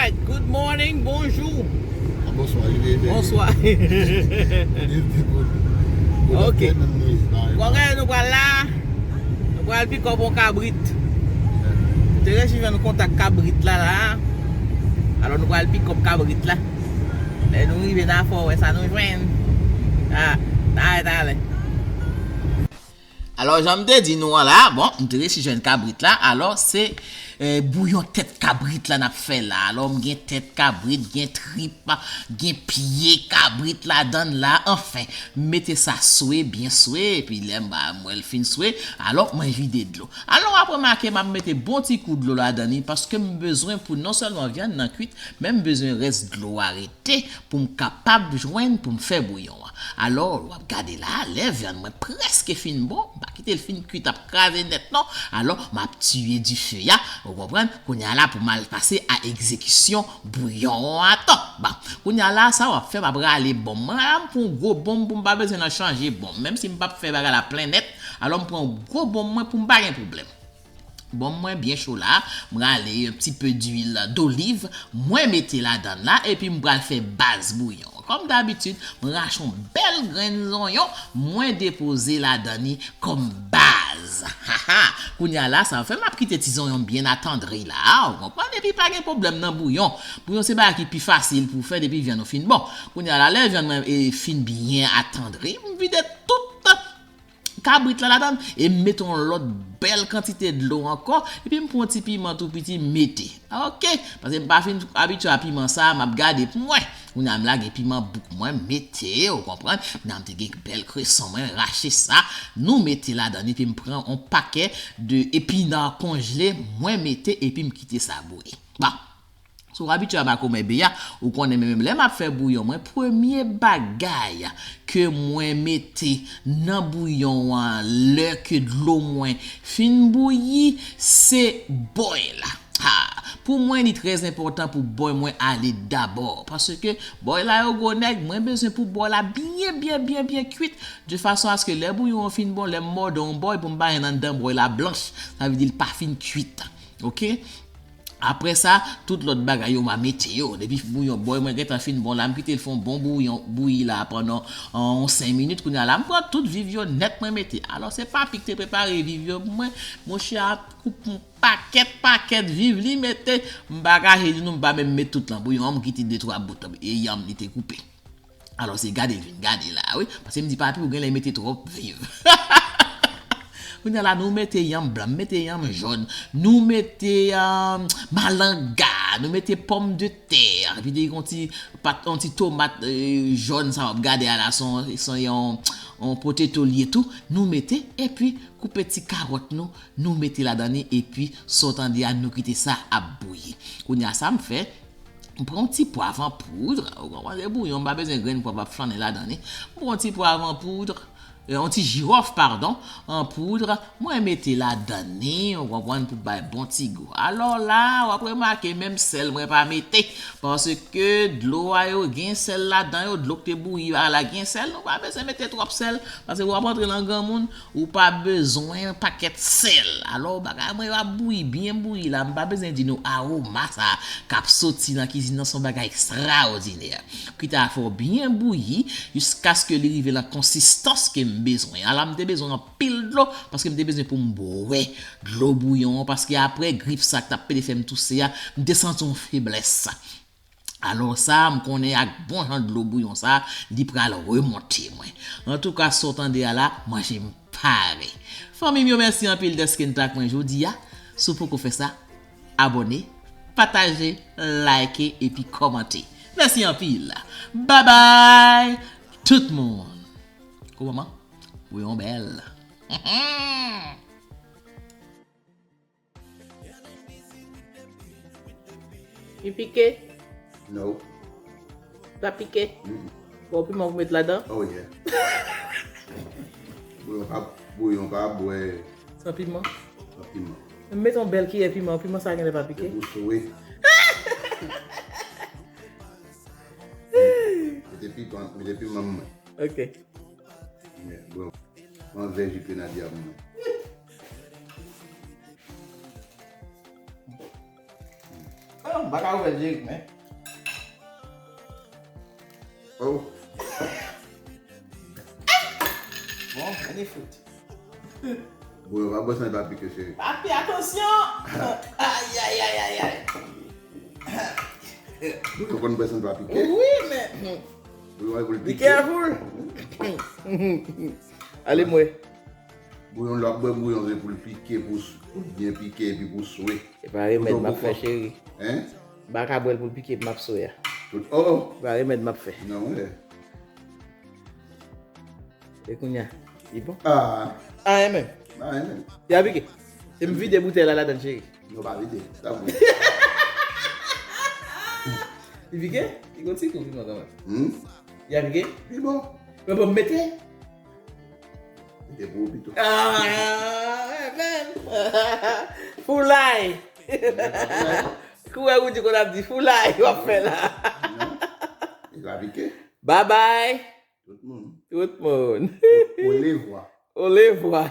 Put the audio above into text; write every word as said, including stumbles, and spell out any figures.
Good morning, bonjou. Ah, bonswa, li reve. Bonswa. Li reve pou. Ok. Bon, gade, nou pral la. Nou pral pick up yon kabrit. Nou te resi jwenn kontak kabrit la la. Alò nou pral pick up kabrit la. Lè nou rive nan fò wè sa nou jwenn. Ah, talè, talè. Alò, jan m te di nou an la, bon, m te resi jwenn kabrit la. Alò, se eh, bouyon tèt kabrit la n ap fè la. Alò, m gen tèt kabrit, gen trip, gen pye kabrit ladan l la. Anfen, m mete sa swe, byen swe, epi lè m ba m wè l fin swe, alò, mwen vide dlo. Alò, w ap remake, m ap mete bon ti kou dlo ladan li, paske m bezwen pou non sèlman vyann nan kwit, men m bezwen rès dlo a rete pou m kapab jwenn pou m fè bouyon an. Alò, w ap gade la, lè vyann mwen prèske fin bon, m pa kite l fin kwit ap kraze nèt non. Alò, m ap tiye dife a, ou konprann? Kounye a la pou m al pase a egzekisyon bouyon an atò. Bon, kounye a la, sa w ap fè, m ap rale bonm mwen. La, m pran yon gwo bonm pou m pa bezwen nan chanje bonm. Menm si m p ap fè bagay la plen nèt, alò m pran yon gwo bonm mwen pou m pa gen pwoblèm. Bonm mwen byen cho la, m rale yon ti pe dwil doliv, mwen mete ladan l la, epi m pral fè baz bouyon. Kòm dabitid, m rache yon bèl grenn zonyon, mwen depoze ladan li kòm baz. Haha! Kounye a la, sa fè m ap kite ti zonyon byen atandri la, ou konprann, epi pa gen pwoblèm nan bouyon. Bouyon se bagay ki pi fasil pou fè depi vyann ou fin bon. Kounye a la, lè vyann mwen e, fin byen atandri, m vide tout kabrit la ladan l, e m mete yon lòt bèl kantite dlo ankò, epi m pran yon ti piman tou piti m mete. Ok, paske m pa fin abitye a piman sa, m ap gade pou mwen. Kounye a m lage piman bouk mwen, m mete, ou konprann. Kounye a m te gen bèl kreson mwen, rache sa, nou mete ladan, epi m pran yon pakè de epina konjle, mwen mete, epi m kite sa bouyi. Bon. Si w abitye a makomè beya, ou konnen menm lè m ap fè bouyon mwen, premye bagay ke mwen mete nan bouyon an lè ke dlo mwen fin bouyi, se bòy la. Ha! Pou mwen, li trè enpòtan pou bòy mwen ale dabò. Paske bòy la yo gwo nèg, mwen bezwen pou bòy la byen, byen, byen, byen kwit. De fason aske lè bouyon an fin bon, lè m mòde yon bòy pou m pa jwenn anndan bòy la blanch, sa vle di l pa fin kwit. Ok? Apre sa, tout lòt bagay yo, m a mete yo. Depi bouyon bòy mwen gentan fin bon la, m kite l fè yon bon bouyon, bouyi la pandan yon senk minit. Kounye a la, m pran tout viv yo nèt, mwen mete. Alò, se papi ki te prepare viv yo pou mwen. Monchè a koupe yon pakèt, pakèt viv li mete. M pa kache di nou, m pa menm met tout lan bouyon an, m kite de twa bout e yanm li te koupe. Alò, se gade l vin gade la, wi. Paske m di, papi, ou genlè mete twòp viv. Kounye a la, nou mete yanm blan, mete yanm jòn, nou mete um, malanga, nou mete pòmdetè, epi de yon ti, pat, yon ti tomat eh, jòn sa w ap gade a la, se yon, se yon, yon poteto l ye tou, nou mete, epi koupe ti kawòt nou, nou mete ladan li, epi sa w tande a, nou kite sa ap bouyi. Kounye a sa m fè, M pran yon ti pwav an poud, ou konprann, se bouyon, m pa bezwen grenn pwav ap flannen ladan li. M pran yon ti pwav an poud, eh, yon ti jiwòf, padon, an poud, mwen mete ladan li, ou konprann, pou bay bon ti gou. Alò la, w ap remake, menm sèl mwen pa mete, paske dlo a yo gen sèl ladan yo, dlo k te bouyi a la gen sèl, nou pa bezwen mete twòp sèl, paske w ap antre nan granmoun, ou pa bezwen pakèt sèl. Alò, bagay mwen yo ap bouyi, byen bouyi la. M pa bezwen di nou awoma sa k ap soti nan kizin nan, se yon bagay ekstraòdinè. Kit a fè w byen bouyi, jiskaske li rive nan konsistans ke m bezwen. Ala m te bezwen anpil dlo, paske m te bezwen pou m bwè dlo bouyon an, paske apre grip sa k t ap pede fè m touse a, m te santi yon feblès. Alò sa, m konnen ak bon jan dlo bouyon sa, li pral remonte mwen. Antouka, sa w tande a la, manje m pare. Fanmi m yo, mèsi anpil dèske n t ak mwen jodi a. Si w poko fè sa, abòne, pataje, like epi kòmante. Mèsi anpil. Babay tout moun. Kòman? Bouyon bèl. Li pike? No. Pa pike? Mm-mm. Bon, piman pou met ladan? Oh yeah. Bouyon pa, bouyon pa bwè San piman? san piman. M met yon bèl kiyè piman, piman sa genlè pa pike. Pou swe. Mete piman, mete piman mwen. Ok. Yeah, bro. Mwen vè ji grenadye a pou mwen. Oh, M pa ka ouvè l dirèk, men. Oh. Bon, gade fout. Bouyon pa bwè san l pa pike, cheri. Papi, atansyon! Ay, ay, ay, ay, ay. Bouyon konn bwè san l pa pike. Wi, men. Bouyon e pou l pike. Be careful! Ale, mwen. Bouyon, lè w ap bwè bouyon, se pou l pike, pou, pou l byen pike, epi pou swe. E pa remèd m ap fè, cheri. Hein? M pa ka bwè l pou l pike, m ap swe a. Tout, oh! E pa remèd m ap fè. Non, wi. E kounye a, li bon? Ah. Ah, e menm. Ah, e menm. Li a pike. Se m vide boutèy la ladan, cheri. Non, pa vide. Sa bon. Li pike? Li gon ti gou piman kanmenm. Hmm? Li a pike? Li bon. Men bon, mete. Mete pou ou pito. Ah, e menm. Foulay. Kourè ou di konn ap di foulay, w ap fè la. Non. Li a pike. Bye bye. Tout moun. Tout moun. Olevwa. Olevwa.